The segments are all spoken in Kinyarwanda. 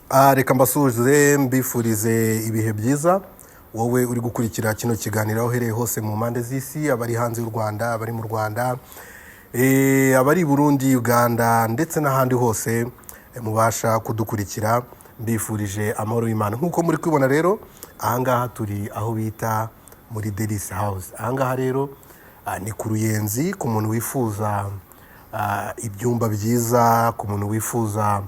Reka mbasuhuze, mbifurize ibihe byiza, wowe uri gukurikira kino kiganiro aho uhereye hose mu mpande z'isi, abari hanze y'u Rwanda, abari mu Rwanda, abari i Burundi, Uganda ndetse n'ahandi hose mubasha kudukurikira, mbifurije amahoro y'Imana. Nk'uko muri kubibona rero, ahangaha turi aho bita muri Delice House. Ahangaha rero ni ku Ruyenzi, ku muntu wifuza ibyumba byiza, ku muntu wifuza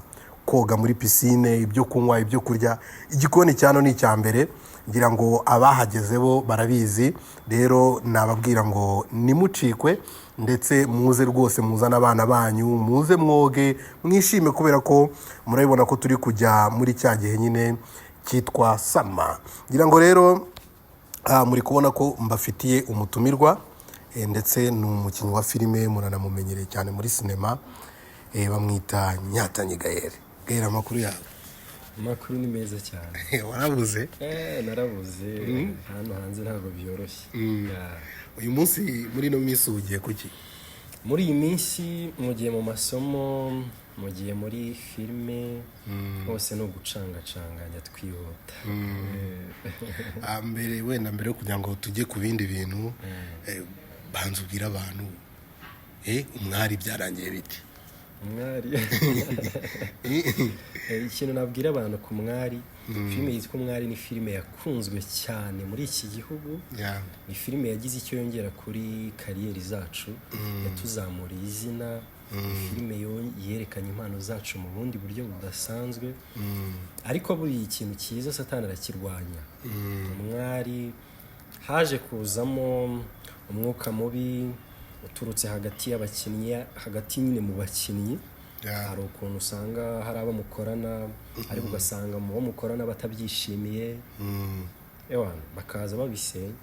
koga muri pisine, ibyo kunywa, ibyo kurya, igikoni cya hano ni icya mbere. Ngira ngo abahageze bo barabizi. Rero nababwira ngo nimucikwe, ndetse muze rwose, muzane abana banyu, muze mwoge, mwishime, kubera ko murabibona ko turi kujya muri cya gihe nyine cyitwa summer. Ngira ngo rero muri kubona ko mbafitiye umutumirwa, ndetse ni umukinnyi wa filime, muranamumenyereye cyane muri sinema, bamwita Nyatanyi Gael. Gael, amakuru yawe? Amakuru ni meza cyane. Warabuze. Narabuze, hano hanze ntabwo byoroshye. Yeah. Uyu munsi, muri ino minsi ugiye kuki? Muri iyi minsi mugiye mu masomo, mugiye muri filime, hose ni ugucangacanganya twihuta. Mbere wenda, mbere yo kugira ngo tujye ku bindi bintu, banza ubwire abantu, Umwari byarangiye bite? Umwari, ikintu nabwira abantu ku Mwari, filime yitwa Umwari ni filime yakunzwe cyane muri iki gihugu. Ni filime yagize icyo yongera kuri carrière zacu, yatuzamuriye izina. Ni filime yerekanye impano zacu mu bundi buryo budasanzwe. Ariko buriya ikintu cyiza Satani arakirwanya. Umwari haje kuzamo umwuka mubi uturutse hagati y'abakinnyi, hagati nyine mu bakinnyi. Hari ukuntu usanga hari abo mukorana, ariko ugasanga mu bo mukorana batabyishimiye, ewana bakaza babisenya.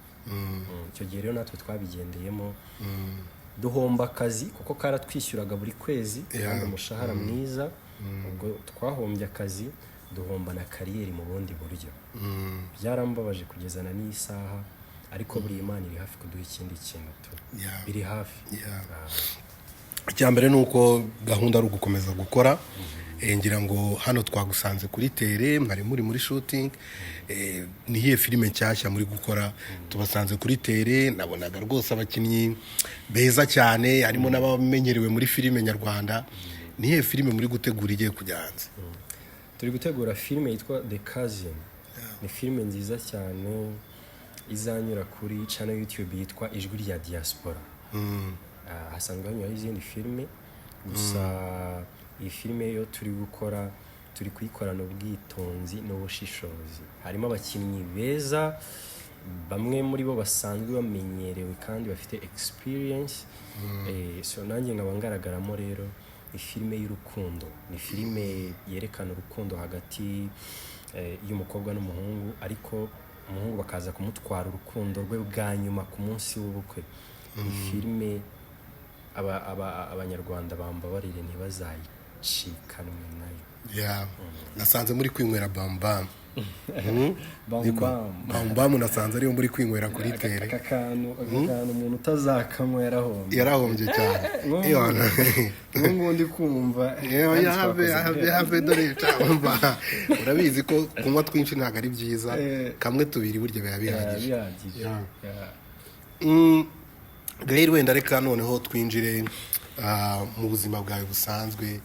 Icyo gihe rero natwe twabigendeyemo, duhomba akazi kuko karatwishyuraga buri kwezi kandi umushahara mwiza. Ubwo twahombye akazi, duhomba na carrière mu bundi buryo. Byarambabaje kugeza na n'isaha, ariko buri Imana iri hafi kuduha ikindi kintu tu. Biri hafi. Icya mbere ni uko gahunda ari ugukomeza gukora. Ngira ngo hano twagusanze kuri terrain, mwari muri shooting. Ni iyihe filime nshyashya muri gukora? Tubasanze kuri terrain, nabonaga rwose abakinnyi beza cyane, harimo n'abamenyerewe muri filime nyarwanda. Ni iyihe filime muri gutegura igiye kujya hanze? Turi gutegura filime yitwa The Cousin. Ni filime nziza cyane izanyura kuri channel YouTube yitwa Ijwi rya Diaspora. Hasanzwe hanyuraho izindi filime, gusa iyi filime yo turi gukora, turi kuyikorana ubwitonzi n'ubushishozi. Harimo abakinnyi beza, bamwe muri bo basanzwe bamenyerewe kandi bafite experience. So nanjye nkaba ngaragaramo. Rero ni filime y'urukundo, ni filime yerekana urukundo hagati y'umukobwa n'umuhungu, ariko umuhungu bakaza kumutwara urukundo rwe bwa nyuma ku munsi w'ubukwe. Ni filime Abanyarwanda bambabarire ntibazayicikanwe nayo. Yeah. Nasanze muri kwinywera bambam. Bam bam. Bambam nasanze ariyo muri kwinywera kuri terrain. Aka kantu umuntu utazakanywa yarahombye. Yarahombye cyane. Ewana. Nk'ubu ngubu ndi kumva Yewe, kandi have twakoze have ibihembo. Have, dore cyangwa urabizi ko kunywa twinshi ntabwo ari byiza. Kamwe, tubiri burya biba bihagije. Bihagije. Yeah. Gael, wenda reka noneho twinjire mu buzima bwawe busanzwe.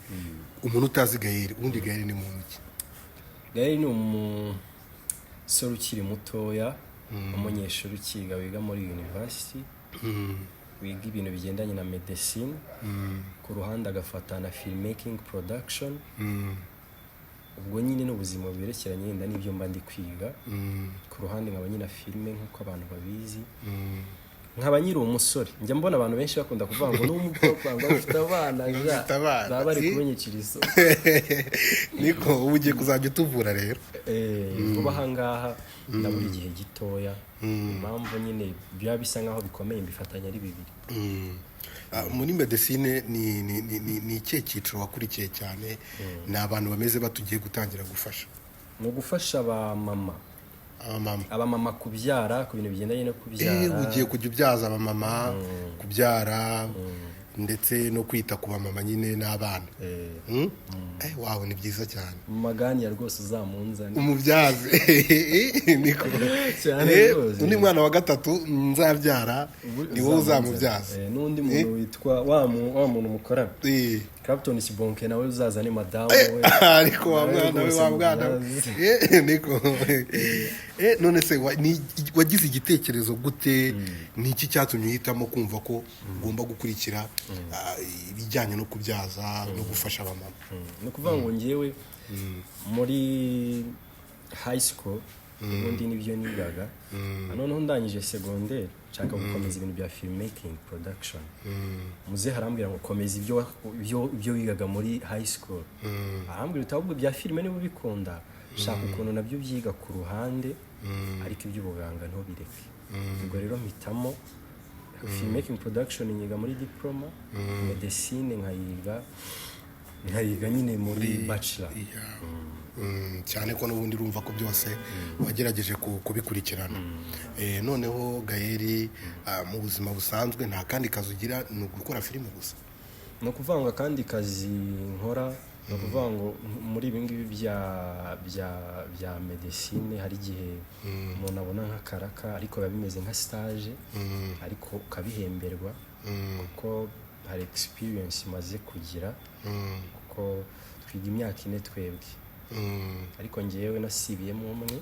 Umuntu utazi Gael, ubundi Gael ni muntu ki? Gael ni umusore ukiri mutoya, umunyeshuri ukiga, wiga muri university, wiga ibintu bigendanye na medicine, ku ruhande agafata na filmmaking production. Ubwo nyine n'ubuzima bwerekeranye wenda n'ibyo mba ndi kwiga, ku ruhande nkaba nyina filime nk'uko abantu babizi, nkaba nyiri umusore. Njya mbona abantu benshi bakunda kuvuga ngo ni umukobwa, ngo afite abana ja. Afite abana. Baba bari kunyicira isoko. Niko ubu ugiye kuzajya utuvura rero. Vuba aha ngaha ndabura igihe gitoya. Impamvu nyine biba bisa nkaho bikomeye, mbifatanya ari bibiri. Muri medicine ni ikihe cyiciro wakurikiye cyane? Ni abantu bameze batugiye gutangira gufasha? Ni ugufasha abamama. Abamama. Abamama kubyara, ku bintu bigendanye no kubyara. Ugiye kujya ubyaza abamama, kubyara. Ndetse no kwita ku bamama nyine n'abana. Wawe ni byiza cyane. Mu maganira rwose uzamunzane. Umubyaze niko. Cyane rwose. Undi mwana wa gatatu nzabyara ni wowe uzamubyaza. N'undi muntu witwa wa muntu mukorana, Clapton Kibonke, nawe uzazane madamu we. Ariko wa Nawe mwana we rwose wa mwana we. mubyaze. Niko. None se wagize igitekerezo gute? Ni iki cyatumye uhitamo kumva ko ugomba gukurikira ibijyanye no kubyaza no gufasha abamama? Ni ukuvuga ngo ngewe muri high school ubundi nibyo nigaga. Noneho ndangije segonderi nshaka gukomeza ibintu bya filmmaking production. Muzehe arambwira ngo komeza ibyo wigaga muri high school. Arambwira uti ahubwo bya filime niba ubikunda, shaka ukuntu nabyo byiga ku ruhande, ariko iby'ubuganga ntubireke. Ubwo rero mpitamo filmmaking production, nyiga muri diploma, medecine nkayiga nyine muri bachelor. Yeah. Cyane ko n'ubundi urumva ko byose wagerageje kubikurikirana. Noneho Gael, mu buzima busanzwe nta kandi kazi ugira, ni ugukora filime gusa? Ni ukuvuga ngo akandi kazi nkora, ni ukuvuga ngo muri ibi ngibi bya medecine hari igihe umuntu abona nk'akaraka, ariko biba bimeze nka stage, ariko ukabihemberwa kuko hari experience imaze kugira, kuko twiga imyaka 4 twebwe, ariko ngewe nasibiyemo umwe.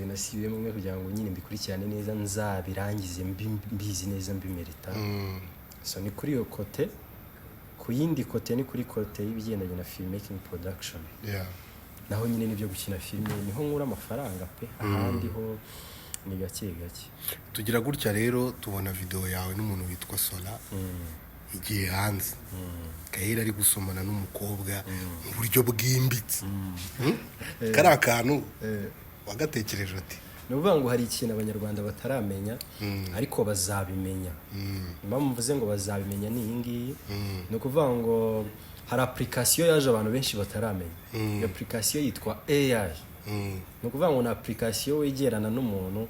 Nasibiyemo umwe kugira ngo nyine mbikurikirane neza, nzabirangize mbizi neza, mbimerita. So ni kuri iyo côté. Ku yindi côté ni kuri côté y'ibigendanye na filmmaking production. Naho nyine nibyo gukina filime, niho nkura amafaranga pe, ahandi ho ni gake gake. Tugira gutya rero tubona video yawe n'umuntu witwa Sola igiye hanze, Gael ari gusomana n'umukobwa mu buryo bwimbitse. Kariya kantu wagatekereje uti? Ni ukuvuga ngo hari ikintu Abanyarwanda bataramenya, ariko bazabimenya. Impamvu mvuze ngo bazabimenya ni iyi ngiyi: ni ukuvuga ngo hari application yaje abantu benshi bataramenya. Iyo application yitwa AI. Ni ukuvuga ngo ni application wegerana n'umuntu,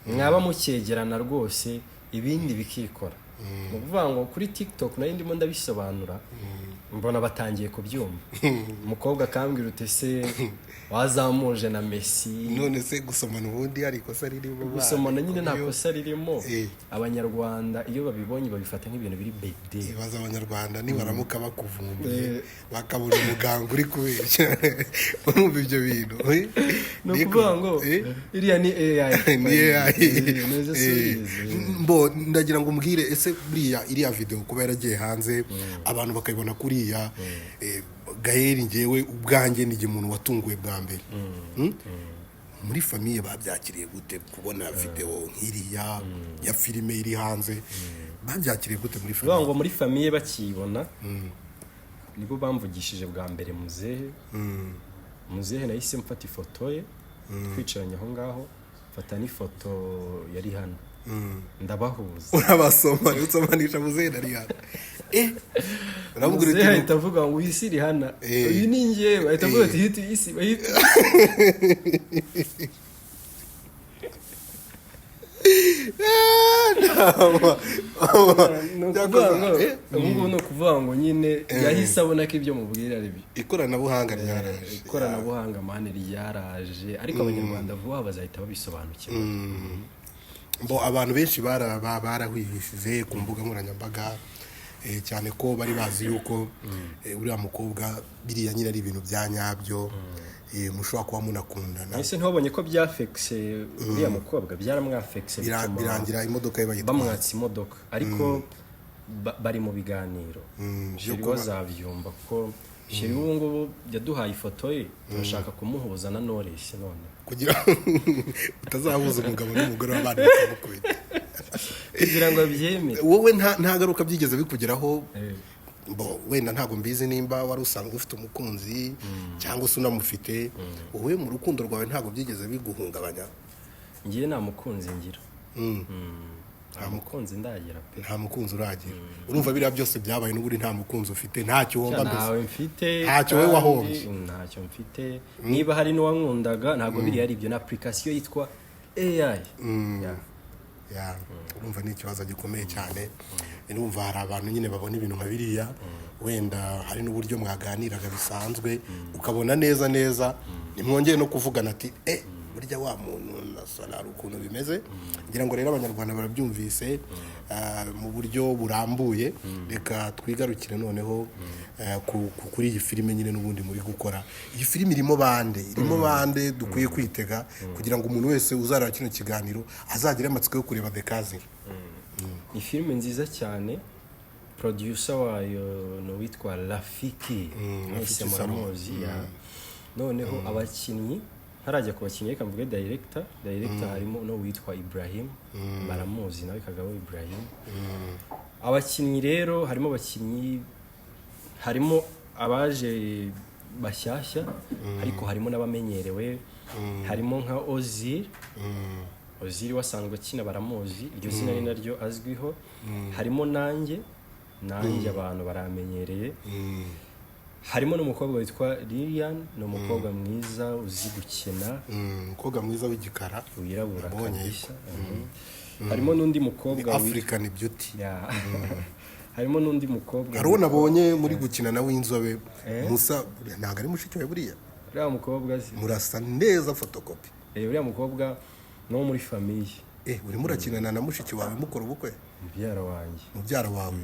mwaba mucyegerana rwose ibindi bikikora. Ni ukuvuga ngo kuri TikTok nayo ndimo ndabisobanura, mbona batangiye kubyumva. Umukobwa akambwira uti ese wazamuje na Messi? None se gusomana ubundi hari ikosa ririmo? Gusomana nyine nta kosa ririmo. Abanyarwanda iyo babibonye babifata nk'ibintu biri big deal. Ibaza Abanyarwanda nibaramuka bakuvumbuye, bakabona umuganga uri kubeshya, urumva ibyo bintu? Ni ukuvuga ngo iriya ni AI. Ni AI. Neza. Subizi. Mbo ndagira ngo umbwire, ese buriya iriya video kuba yaragiye hanze abantu bakayibona kuriya, Gael, ngewe ubwanjye ni umuntu watunguwe bwa mbere. Muri famille babyakiriye gute kubona video nk'iriya ya filime iri hanze? Babyakiriye gute muri Kuvuga famille? ngo muri famille bakiyibona nibo bamvugishije bwa mbere. Muzehe nahise mfata ifoto ye twicaranye aho ngaho, mfata n'ifoto yari hano, ndabahuza. Urabasoma, usomanisha muzehe na Rihanna, uramubwira Muzehe uti ahita avuga ngo uyu si Rihanna, uyu ni njyewe. Ahita avuga ati hita isi bahita. Ni ukuvuga ngo ubu ngubu ni ukuvuga ngo nyine yahise abona ko ibyo mubwira ari byo. Ikoranabuhanga ryaraje. Ikoranabuhanga man ryaraje, ariko Abanyarwanda vuba bazahita babisobanukirwa. Bo abantu benshi barahwihishije ku mbuga nkoranyambaga, cyane ko bari bazi yuko uriya mukobwa biriya nyine ari ibintu bya nyabyo, mushobora kuba munakundana. Ese ntiwabonye ko byafekise uriya mukobwa? Byaramwafekise bituma Birangira imodoka ye bayitwaye. bamwatsa imodoka, ariko bari mu biganiro. Byo Chéri kuba- azabyumva, kuko chéri ubu ngubu yaduhaye ifoto ye, turashaka kumuhuza na Knowless none. Kugira utazahuza umugabo n'umugore w'abandi bakamukubita. Kugira ngo abyemere. Wowe nta ngaruka byigeze bikugeraho? Bo wenda ntabwo mbizi nimba wari usanzwe ufite umukunzi cyangwa se unamufite. Wowe mu rukundo rwawe ntabwo byigeze biguhungabanya? Ngiye nta mukunzi ngira. Nta mukunzi ndagira pe. Nta mukunzi uragira. Urumva biriya byose byabaye n'ubundi nta mukunzi ufite, ntacyo uhomba mbese. Ntawe mfite. Ntacyo wowe Kandi wahombye. Ntacyo mfite. Niba hari n'uwankundaga, ntabwo biriya ari ibyo, ni application yitwa AI. Yeah. Ya, urumva ni ikibazo gikomeye cyane. Urumva hari abantu nyine babona ibintu nka biriya, wenda hari n'uburyo mwaganiraga bisanzwe, ukabona neza neza ntimwongeye no kuvugana, ati burya wa muntu na hari ukuntu bimeze. Ngira ngo rero Abanyarwanda barabyumvise mu buryo burambuye. Reka twigarukire noneho kuri iyi filime nyine n'ubundi muri gukora. Iyi filime irimo bande? Irimo bande dukwiye kwitega kugira ngo umuntu wese uzareba kino kiganiro azagire amatsiko yo kureba The Cousin? Ni filime nziza cyane. Producer wayo ni uwitwa Rafiki, mwese Rafiki Salomon. muramuzi. Ya. Noneho abakinnyi, ntarajya ku bakinnyi, reka mvuge director. Director harimo n'uwitwa Ibrahim, baramuzi nawe, Kagabo Ibrahim. Abakinnyi rero, harimo abakinnyi, harimo abaje bashyashya, ariko harimo n'abamenyerewe. Harimo nka Ozil. Ozil wasanzwe akina, baramuzi, iryo zina ni naryo azwiho. Harimo nanjye abantu baramenyereye. Harimo n'umukobwa witwa Lilian, ni umukobwa mwiza uzi gukina. Umukobwa mwiza w'igikara. Wirabura. Nabonye. Kabisa. Harimo n'undi mukobwa African beauty. Ya. Harimo n'undi mukobwa. Hari uwo nabonye muri gukina nawe w'inzobe musa, ntabwo ari mushiki wawe buriya? Uriya mukobwa se? Murasa neza, fotokopi. Uriya mukobwa ni uwo muri famille. Urimo urakinana na mushiki wawe mukora ubukwe? Mubyara wanjye. Mubyara wawe.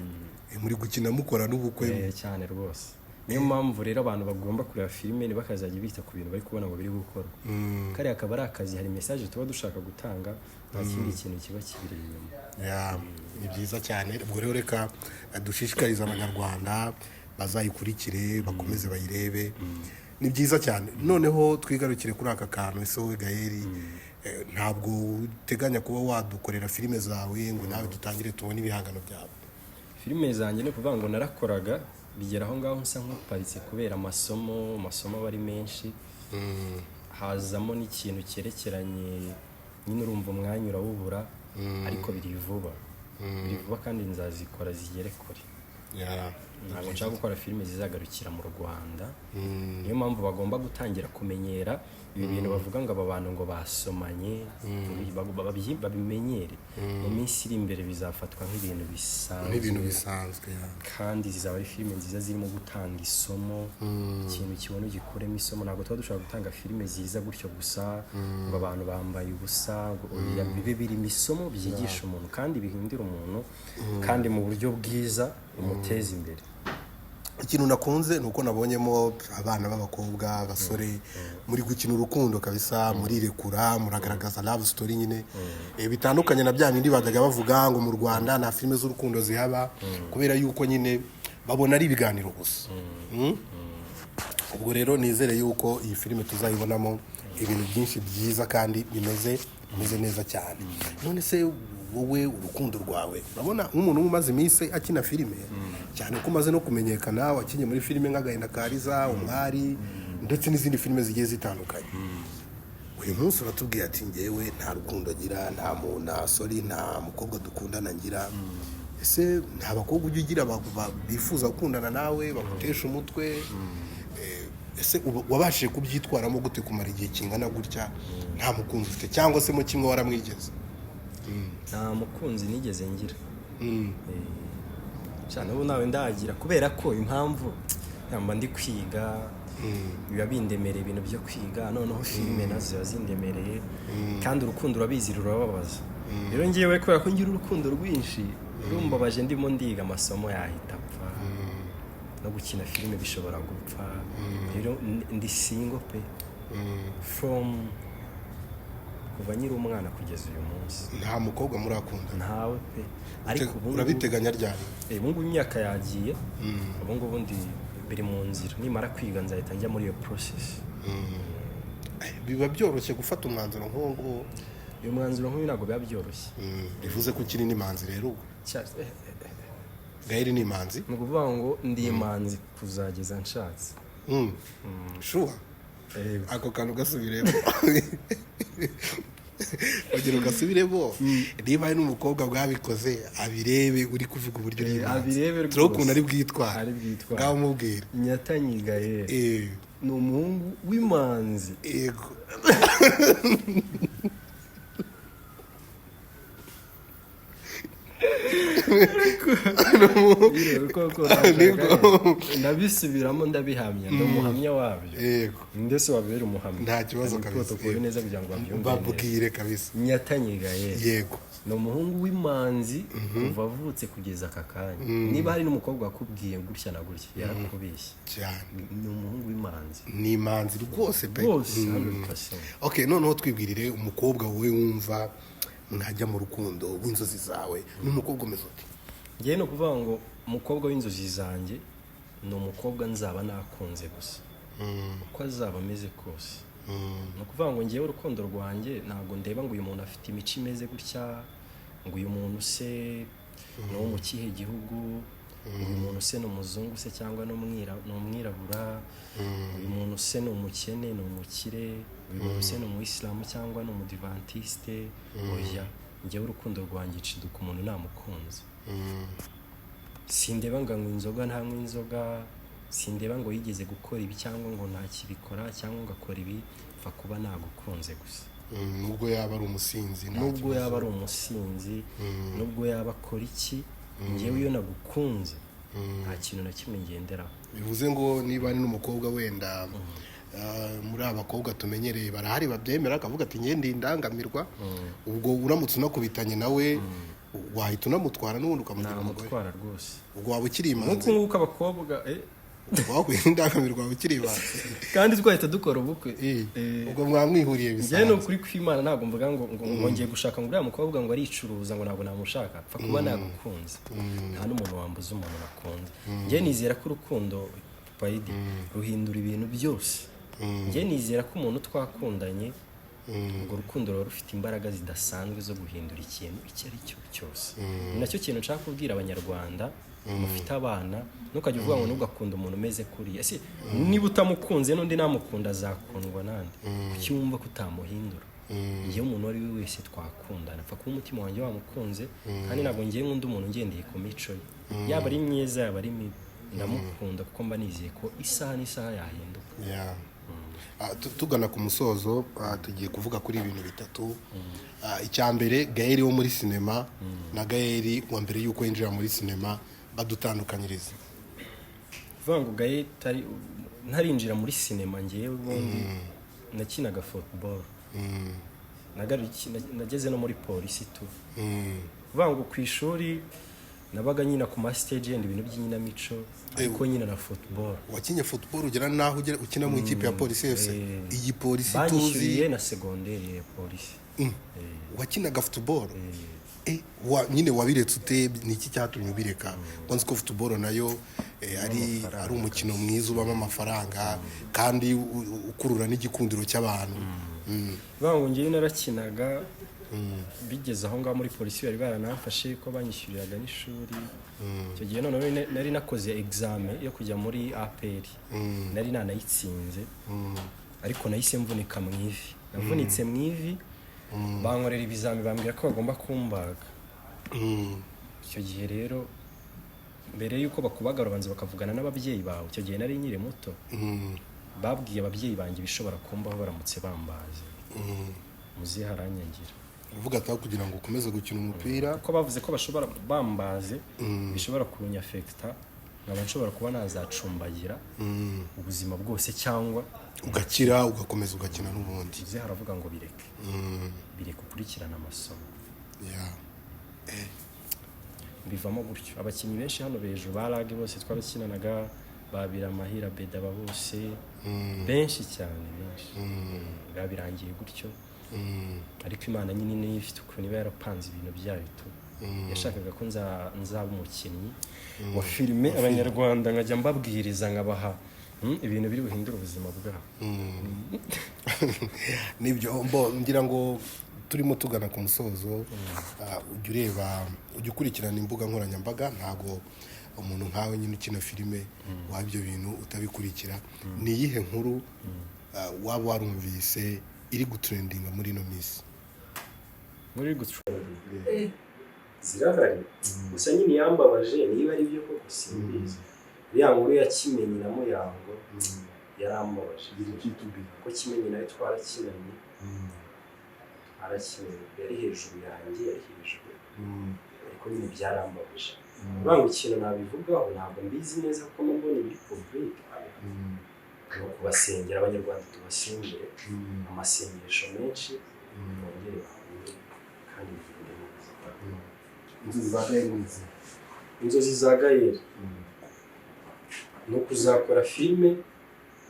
Muri gukina mukora n'ubukwe? Cyane rwose. Niyo mpamvu rero abantu bagomba kureba filime ntibakazajya bita ku bintu bari kubona ngo biri gukorwa. Kariya akaba ari akazi, hari message tuba dushaka gutanga, nta kindi kintu kiba kibiri inyuma. Ya, ni byiza cyane. Ubwo rero reka dushishikarize Abanyarwanda bazayikurikire, bakomeze bayirebe, ni byiza cyane. Noneho twigarukire kuri aka kantu. Ese wowe Gael, ntabwo uteganya kuba wadukorera filime zawe ngo nawe dutangire tubone ibihangano byawe? Filime zanjye, ni ukuvuga ngo narakoraga, bigera aho ngaho nsa nk'uparitse kubera amasomo. Amasomo aba ari menshi, hazamo n'ikintu cyerekeranye nyine, urumva umwanya urawubura, ariko biri vuba, biri vuba, kandi nzazikora zigere kure. Ntabwo nshaka gukora filime zizagarukira mu Rwanda. Niyo mpamvu bagomba gutangira kumenyera ibi bintu bavuga ngo aba bantu ngo basomanye, babimenyere. Mu minsi iri imbere bizafatwa nk'ibintu bisanzwe. Nk'ibintu bisanzwe, ya. Kandi zizaba ari filime nziza zirimo gutanga isomo, ikintu kibona ugikuremo isomo. Ntabwo tuba dushobora gutanga filime ziza gutyo gusa ngo abantu bambaye ubusa, ngo oya, bibe birimo isomo byigisha umuntu kandi bihindura umuntu, kandi mu buryo bwiza bumuteza imbere. Ikintu nakunze ni uko nabonyemo abana b'abakobwa, abasore, muri gukina urukundo kabisa, murirekura, muragaragaza love story nyine. Bitandukanye na bya bindi bajyaga bavuga ngo mu Rwanda nta filime z'urukundo zihaba, kubera yuko nyine babona ari ibiganiro gusa. Ubwo rero nizere yuko iyi filime tuzayibonamo ibintu byinshi byiza kandi bimeze neza cyane. None se wowe urukundo rwawe, urabona nk'umuntu uba umaze iminsi akina filime cyane, ko umaze no kumenyekana, wakinnye muri filime nk'Agahinda ka Liza, Umwari, ndetse n'izindi filime zigiye zitandukanye, uyu munsi uratubwiye ati ngewe nta rukundo ngira, nta muntu, nta sorry, nta mukobwa dukundana ngira. Ese nta bakobwa ujya ugira bifuza gukundana nawe bagutesha umutwe? Ese wabashije kubyitwaramo gute kumara igihe kingana gutya nta mukunzi ufite, cyangwa se mo kimwe waramwigeze? Nta mukunzi nigeze ngira. Cyane ubu nawe ndagira, kubera ko impamvu yamba ndi kwiga, biba bindemereye ibintu byo kwiga, noneho filime nazo ziba zindemereye, kandi urukundo urabizi rurababaza. Rero ngewe kubera ko ngira urukundo rwinshi, rumbabaje ndimo ndiga amasomo yahita apfa, no gukina filime bishobora gupfa. Rero ndi single pe, from kuva nkiri umwana kugeza uyu munsi. Nta mukobwa murakunda? Ntawe pe, ariko ubu ngubu Urabiteganya ryari? Ubu ngubu imyaka yagiye, ubu ngubu ndi biri mu nzira. Nimara kwiga nzahita njya muri iyo process. Biba byoroshye gufata umwanzuro nk'uwo nguwo? Uyu mwanzuro nk'uyu ntabwo biba byoroshye. Bivuze ko ukiri n'imanzi rero ubu? Gael ni imanzi. Ni ukuvuga ngo ndi imanzi kuzageza nshatse. Sure? Ako kantu gasubiremo, kugira ugasubiremo, niba hari n'umukobwa bwabikoze abirebe uri kuvuga uburyo uri imanzi. Abirebe rwose. Turebe ukuntu ari bwitware. Ari bwitware. Ngaho mubwire. Nyatanyi Gael ni umuhungu w'imanzi. Yego. Koko ndabisubiramo, ndabihamya, ndi umuhamya wabyo. Ndetse wabera umuhamya. Nta kibazo kabisa. Protocol neza kugira ngo babyumve neza. Babwire kabisa. Nyatanyi Gael ni umuhungu w'imanzi kuva avutse kugeza aka kanya. Niba hari n'umukobwa wakubwiye gutya na gutya, yarakubeshye. Cyane. Ni umuhungu w'imanzi. Ni imanzi rwose pe. Rwose, 100%. Okay, noneho twibwirire umukobwa wowe wumva mwajya mu rukundo w'inzozi zawe, ni umukobwa umeze ute? Ngewe ni ukuvuga ngo umukobwa w'inzozi zanjye ni umukobwa nzaba nakunze gusa, uko azaba ameze kose. Ni ukuvuga ngo ngewe urukundo rwanjye ntabwo ndeba ngo uyu muntu afite imico imeze gutya, ngo uyu muntu se ni uwo mu kihe gihugu, uyu muntu se ni umuzungu se cyangwa ni umwirabura, uyu muntu se ni umukene, ni umukire, uyu muntu se ni umuyisilamu cyangwa ni umudivantiste. Oya, ngewe urukundo rwanjye nshiduka umuntu namukunze. Sindeba ngo anywa inzoga, ntanywa inzoga, sindeba ngo yigeze gukora ibi cyangwa ngo ntakibikora cyangwa ngo akora ibi, pfa kuba nagukunze gusa. Nubwo yaba ari umusinzi, nta Nubwo kibazo. yaba ari umusinzi, nubwo yaba akora iki, ngewe iyo nagukunze nta kintu na kimwe ngenderaho. Bivuze ngo niba ari n'umukobwa wenda, muri aba bakobwa tumenyereye barahari babyemera, akavuga ati ngende indangamirwa, ubwo uramutse unakubitanye nawe wahita unamutwara n'ubundi ukamugira umugore? Namutwara rwose. Ubwo waba ukiri Nk'uku imanzi. nguku abakobwa Wahuye n'indangamirwa, waba ukiri imanzi. Kandi twahita dukora ubukwe. Ubwo mwamwihuriye Njyewe ni bisanzwe. ukuri kw'Imana, ntabwo mvuga ngo ngiye gushaka ngo uriya mukobwa ngo aricuruza, ngo ntabwo namushaka. Pfa kuba nagukunze, nta n'umuntu wambuza umuntu nakunze. Njyewe nizera ko urukundo, Payidi, ruhindura ibintu byose. Njyewe nizera ko umuntu twakundanye, urwo rukundo ruba rufite imbaraga zidasanzwe zo guhindura ikintu icyo ari cyo cyose. Ni nacyo kintu nshaka kubwira Abanyarwanda mufite abana: ntukajya uvuga ngo ntugakunda umuntu umeze kuriya. Ese niba utamukunze n'undi namukunda azakundwa nande? Kuki wumva ko utamuhindura? Njyewe umuntu uwo ari we wese twakundana, apfa kuba umutima wanjye wamukunze. Kandi ntabwo ngiye nkunda umuntu ngendeye ku mico ye, yaba ari myiza, yaba ari mibi, ndamukunda kuko mba nizeye ko isaha n'isaha yahinduka. Yeah. Tugana ku musozo, tugiye kuvuga kuri ibintu bitatu. Icya mbere, Gael wo muri sinema na Gael wa mbere y'uko yinjira muri sinema, badutandukanyirize. Kuvuga ngo Gael ntarinjira muri sinema, ngewe ubundi nakinaga football. Nageze no muri polisi tu. Kuvuga ngo ku ishuri nabaga nyina ku ma stage, yenda ibintu by'inkinamico, ariko nyina na football. Wakinye football ugera n'aho ugera ukina mu ikipe ya Polisi FC? Iyi Polisi tuzi? Banyishyuriye na segonderi ya polisi. Wakinaga football? Nyine wabiretse ute? Ni iki cyatumye ubireka? Ko nzi ko football nayo ari umukino mwiza ubamo amafaranga kandi ukurura n'igikundiro cy'abantu. Kuvuga ngo ngewe narakinaga, bigeze aho ngaho muri polisi bari baranamfashe ko banyishyuriraga n'ishuri icyo gihe. Noneho nari nakoze examen yo kujya muri APR, nari nanayitsinze, ariko nahise mvunika mu ivi. Navunitse mu ivi, bankorera ibizami, bambwira ko bagomba kumbaga. Icyo gihe rero, mbere y'uko bakubaga babanza bakavugana n'ababyeyi bawe. Icyo gihe nari nkiri muto. Babwiye ababyeyi banjye ibishobora kumbaho baramutse bambaze. Muzehe aranyangira. Uvuga ati aho kugira ngo ukomeze gukina umupira. Kuko bavuze ko bashobora bambaze bishobora kunyafekita, nkaba nshobora kuba nazacumbagira ubuzima bwose cyangwa ugakira, ugakomeza ugakina n'ubundi. Muzehe aravuga ngo bireke, bireke, ukurikirane amasomo. Bivamo gutyo. Abakinnyi benshi hano hejuru ba rage bose twarakinanaga, ba Biramahira Beda, aba bose, benshi cyane, benshi, biba birangiye gutyo. Ariko Imana nyine niyo ifite ukuntu iba yarapanze ibintu byayo tu. Yashakaga ko nzaba umukinnyi wa filime, Abanyarwanda nkajya mbabwiriza, nkabaha ibintu biri buhindure ubuzima bwabo. Nibyo, mbo ngira ngo turimo tugana ku musozo. Ujya ureba, ujya ukurikirana imbuga nkoranyambaga? Ntabwo umuntu nkawe nyine ukina filime waba ibyo bintu utabikurikira. Ni iyihe nkuru waba warumvise iri gutrendinga muri ino minsi? Muri gutrendinga zirahari, gusa nyine yambabaje, niba ari byo koko simbizi, iriya nkuru ya Kimenyi na Muyango yarambabaje, kuko Kimenyi nawe twarakinanye, arakinanye, yari hejuru yanjye, yari hejuru, ariko Nyine byarambabaje. Kuvuga ngo ikintu nabivugaho, ntabwo mbizi neza kuko mbona ibiri public. Ni ukubasengera, Abanyarwanda tubasengere, amasengesho menshi, bongere bahure kandi bigende neza. Inzozi za Gael ni izihe? Inzozi za Gael ni ukuzakora filime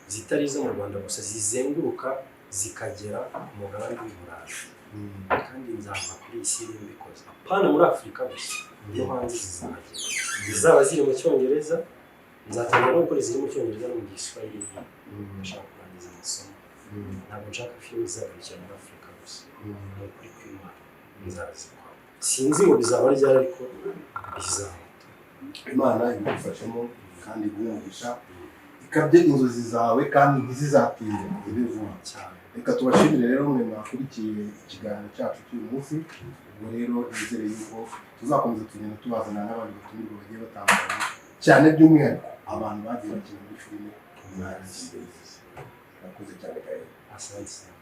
zitari izo mu Rwanda gusa, zizenguruka zikagera ku mugabane w'i Burayi, kandi nzava kuri iyi si mbikoze, apana muri Afurika gusa, no hanze zizahagera, zizaba ziri mu Cyongereza. Nzatangira no gukora iziri mu Cyongereza no mu Giswahili. Ndashaka kurangiza amasomo. Ntabwo nshaka filime izagarukira muri Afurika gusa. Ni ukuri kw'Imana, nzazikora. Sinzi ngo bizaba ryari, ariko bizaba. Imana ibigufashemo kandi iguhe umugisha, ikabye inzozi zawe kandi ntizizatinde, zibe vuba. Cyane. Reka tubashimire rero mwe mwakurikiye ikiganiro cyacu cy'uyu munsi. Ubwo rero nizere yuko tuzakomeza tugenda tubazana n'abandi batumirwa bagiye batandukanye, cyane by'umwihariko abantu bagiye bakina muri filime Umwari. Murakoze cyane, Gael. Asante sana.